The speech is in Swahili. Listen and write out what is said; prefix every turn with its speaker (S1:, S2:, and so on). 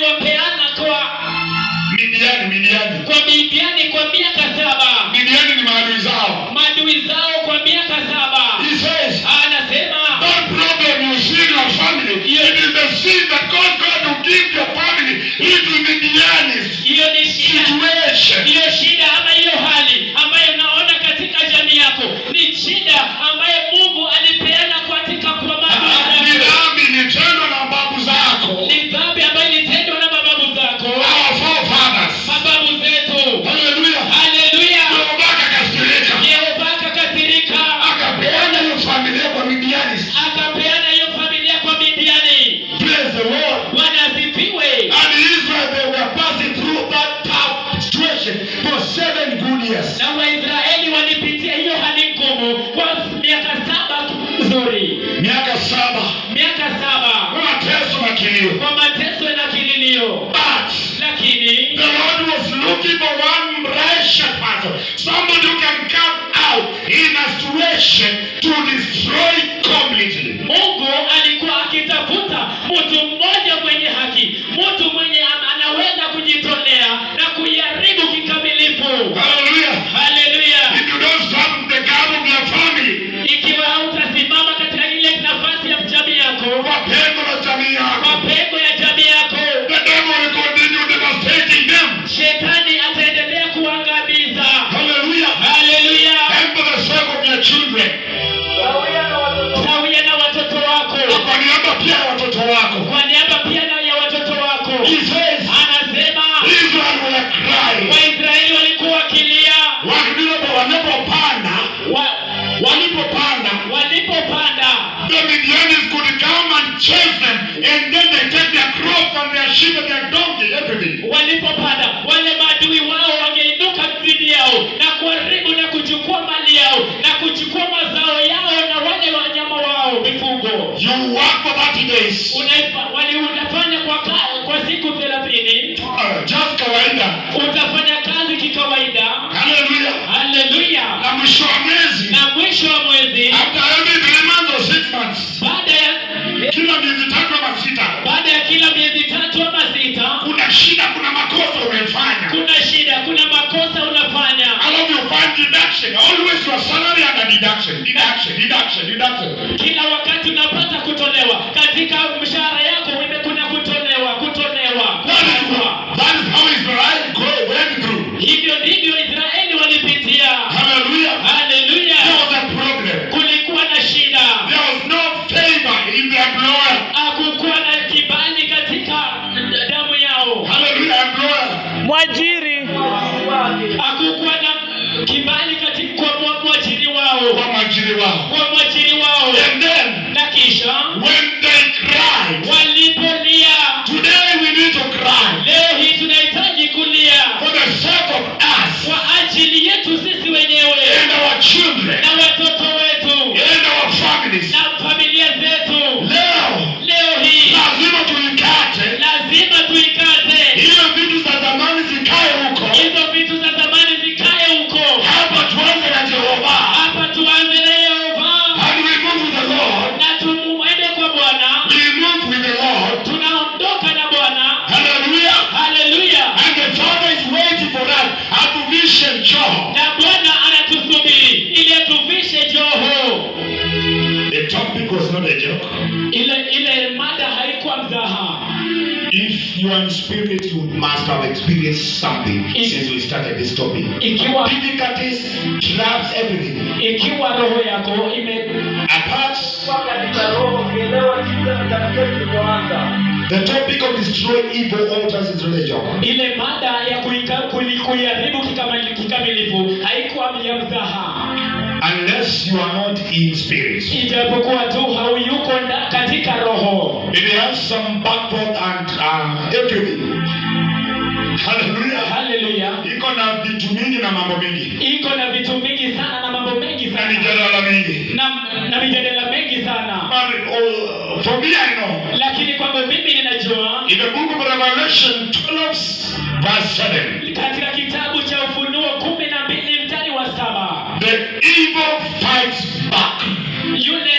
S1: Aliwapeana kwa
S2: Midiani, Midiani.
S1: Kwa Midiani kwa miaka 7.
S2: Midiani ni maadui zao.
S1: Maadui zao kwa miaka 7.
S2: He says,
S1: Anasema
S2: that problem you see in your family, it is the sin that caused God to give your family into Midian's
S1: hiyo ni shida,
S2: situation.
S1: Hiyo shida ama hiyo hali ambayo unaona katika jamii yako ni shida ambayo Mungu alipeana katika kwa maadui
S2: Ni
S1: zako.
S2: dhambi ilitendwa na babu zako.
S1: Ni dhambi ambayo ilitendwa na mababu zako,
S2: Our forefathers.
S1: Mababu zetu.
S2: Hallelujah.
S1: Haleluya!
S2: Yehova akakasirika.
S1: Yehova akakasirika,
S2: Akapeana hiyo familia kwa Midiani.
S1: Akapeana hiyo familia kwa Midiani.
S2: Praise the Lord.
S1: Bwana asifiwe.
S2: And Israel, they were passing through that tough situation for 7 good years.
S1: Na Waisraeli walipitia hiyo hali ngumu kwa miaka 7 nzuri,
S2: Miaka 7.
S1: miaka 7
S2: Mateso na kilio.
S1: Kwa mateso na kililio.
S2: But
S1: Lakini
S2: the Lord was looking for one righteous person, somebody who can come out in a situation to destroy completely.
S1: Mungu alikuwa akitafuta mtu mmoja mwenye haki, mtu mwenye anaweza kujitolea na kuiharibu kikamilifu.
S2: Hallelujah.
S1: Haleluya!
S2: If you don't stand the gap of your family,
S1: Ikiwa hautasimama katika ile nafasi ya jamii yako,
S2: kwa pengo la jamii yako,
S1: kwa pengo ya jamii yako,
S2: the devil will continue devastating them.
S1: Shetani ataendelea kuangamiza.
S2: Hallelujah.
S1: Haleluya!
S2: And for the sake of your children,
S1: Sawia na watoto wako,
S2: na kwa niaba pia ya watoto wako.
S1: Kwa niaba pia na ya watoto wako.
S2: He says,
S1: Anasema
S2: Israel were crying.
S1: Waisraeli walikuwa wakilia
S2: Walipopanda, walipopanda,
S1: walipopanda,
S2: the Midianites could come and chase them, and then they take their crops and their sheep and their donkey, everything.
S1: Walipopanda wale maadui wao wangeinuka dhidi yao na kuharibu na kuchukua mali yao na kuchukua mazao yao na wale wanyama wao mifugo.
S2: You work for 30 days.
S1: Unafanya kwa siku 30.
S2: Just kawaida.
S1: Utafanya kazi kikawaida.
S2: Hallelujah.
S1: Haleluya!
S2: Na mwisho wa mwezi,
S1: Na mwisho wa mwezi,
S2: after every 3 months or 6 months,
S1: baada ya
S2: kila miezi 3 ama 6,
S1: baada ya kila miezi 3 ama 6,
S2: kuna shida, kuna makosa umefanya.
S1: Kuna shida, kuna makosa unafanya.
S2: Alafu you find deduction. Always your salary under deduction, deduction, deduction, deduction.
S1: Kila wakati unapata kutolewa katika mshahara yako, kuna kutolewa, kutolewa,
S2: That is,
S1: kukatwa.
S2: That is how Israel went through.
S1: Hivyo ndivyo Israeli walipitia.
S2: Hallelujah.
S1: Haleluya!
S2: There was a problem.
S1: Kulikuwa na shida.
S2: There was no favor in the employer.
S1: Hakukuwa na kibali katika damu yao.
S2: Hallelujah, employer.
S3: Mwajiri.
S1: Hakukuwa na kibali katika kwa mwajiri wao,
S2: Kwa mwajiri wao.
S1: Kwa mwajiri wao.
S2: And then,
S1: Na kisha
S2: when they cried,
S1: walipolia,
S2: today we need to cry
S1: leo hii tunahitaji kulia
S2: for the sake of us
S1: kwa ajili yetu sisi wenyewe
S2: and our children
S1: na watoto wetu
S2: and our families.
S1: Na familia zetu.
S2: Leo,
S1: Leo hii
S2: lazima tuikate
S1: lazima tuikate
S2: hiyo vitu za zamani zikae huko.
S1: Hizo vitu za zamani zikae huko.
S2: Hapa tuanze na Jehova.
S1: Hapa tuanze na Yehova.
S2: And we move with the Lord.
S1: Na tumuende kwa Bwana.
S2: We move with the Lord.
S1: Tunaondoka na Bwana.
S2: Hallelujah.
S1: Haleluya!
S2: And the Father is waiting for us. Atuvishe joho.
S1: Na Bwana anatusubiri ili atuvishe joho.
S2: The topic was not a joke.
S1: Ile mada haikuwa mzaha.
S2: If you are in spirit, you must have experienced something since we started this topic.
S1: Ikiwa
S2: Difficulties, traps, everything.
S1: Ikiwa roho yako ime
S2: Apart,
S3: Kuwa katika roho ukielewa jinsi matamkio tulivyoanza.
S2: The topic of destroying evil altars is not a joke.
S1: Ile mada ya kuiharibu kikamilifu haikuwa ya mzaha.
S2: Unless you are not in spirit.
S1: Ijapokuwa tu hauyuko katika roho.
S2: It has some backward and everything. Hallelujah.
S1: Haleluya!
S2: Iko na vitu mingi na mambo mingi.
S1: Iko na vitu mingi sana na mambo mengi
S2: Na
S1: sana
S2: mijadala mingi.
S1: na mijadala mengi sana.
S2: But oh, for me, I know.
S1: Lakini kwangu mimi ninajua
S2: In the book of Revelation 12, verse 7,
S1: katika kitabu cha Ufunuo 12 mstari wa 7,
S2: the evil fights back.
S1: Yule